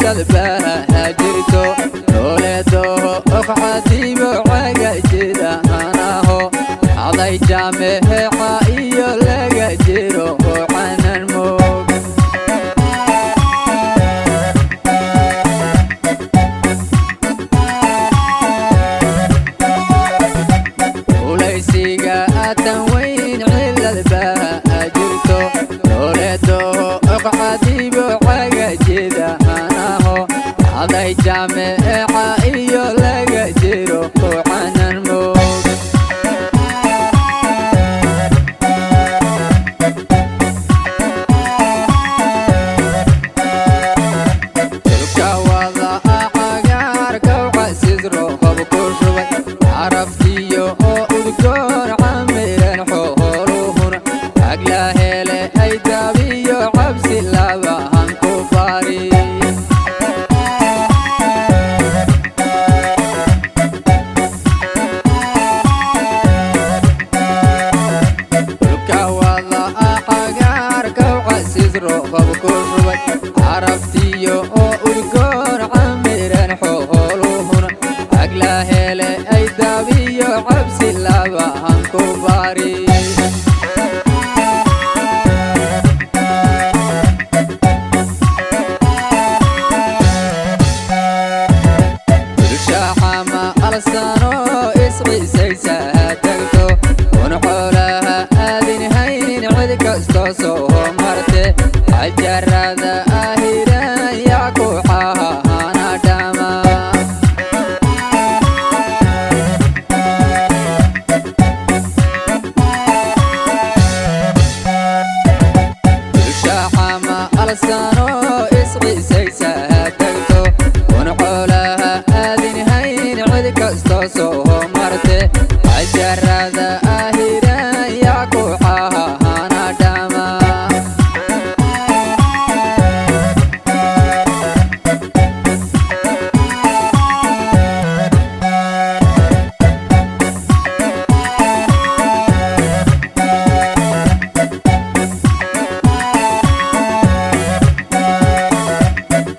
Cilad baa jirto dooleedo oqxadiibo cagajidahanaho aday jaameeca iyo laga jiro oo canan moog. Ulaysiga atan weyn cilad baa jirto dooleedo oqxadiibo cagajidahanaho aday jaameeca iyo laga jiro oo canan moog. Dhulka wada cagaarka casiis roob ku shubay caraftiyo oo udgoon camiran xooluhuna agla hele ay daabiyo cabsi labahan ku baari. Dhulka wada cagaarka casiis roob ku shubay caraftiyo oo udgoon camiran xooluhuna agla hele ay daabiyo cabsi labahan ku baari. Bulshaxama alsano isciisaysa tagto un xoolaha aadin hayn cid kastoo soo marte xajarada ahiran yaa ku xahana dhama. Bulshaxama alsano isciisaysa tagto un xoolaha aadin hayn cid kastoo soo marte xajarada ahiran yaa ku xahana dhama.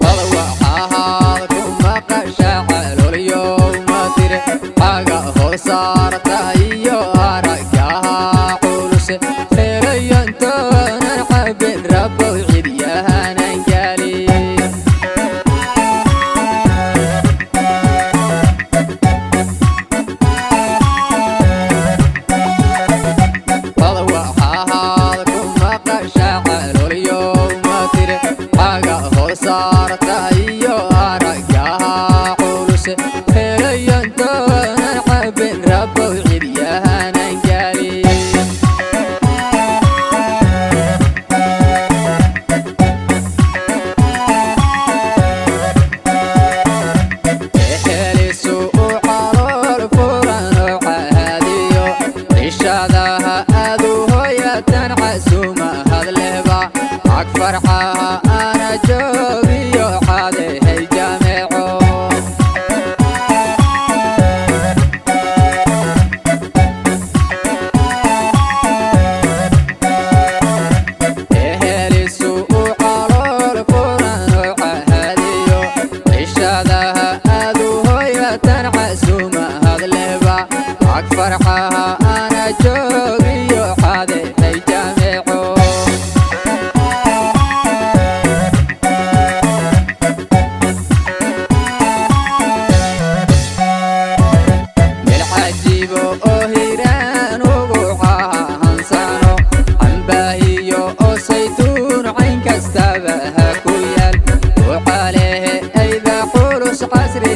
Bal waxaad ku maqashaa caloolyow tire xaga hoosaarta iyo aragaha culuse helayantoonan cabin rabow cidyahanan gaalin. Bal waxaad ku maqashaa caloolyow tire xaga hoosaarta iyo aragaha culuse helayantoonan cabin rabow cidyahanan gaalin. Ehelisu u calool furan oo caadiyo cishadaha aadu hooyatan xasuuma hadlehba ag farxaha ana joogiyo xadehay jameeco. Ehelisu u calool furan oo caadiyo cishadaha aadu hooyatan xasuuma hadlehba ag farxaha ana joogiyo xadehay jameeco. Meel cajiibo oo hiiraan ugu cahansano cambaahiyo oo saytuun cayn kastaba ha ku yaal ucalehe ayda culus casri.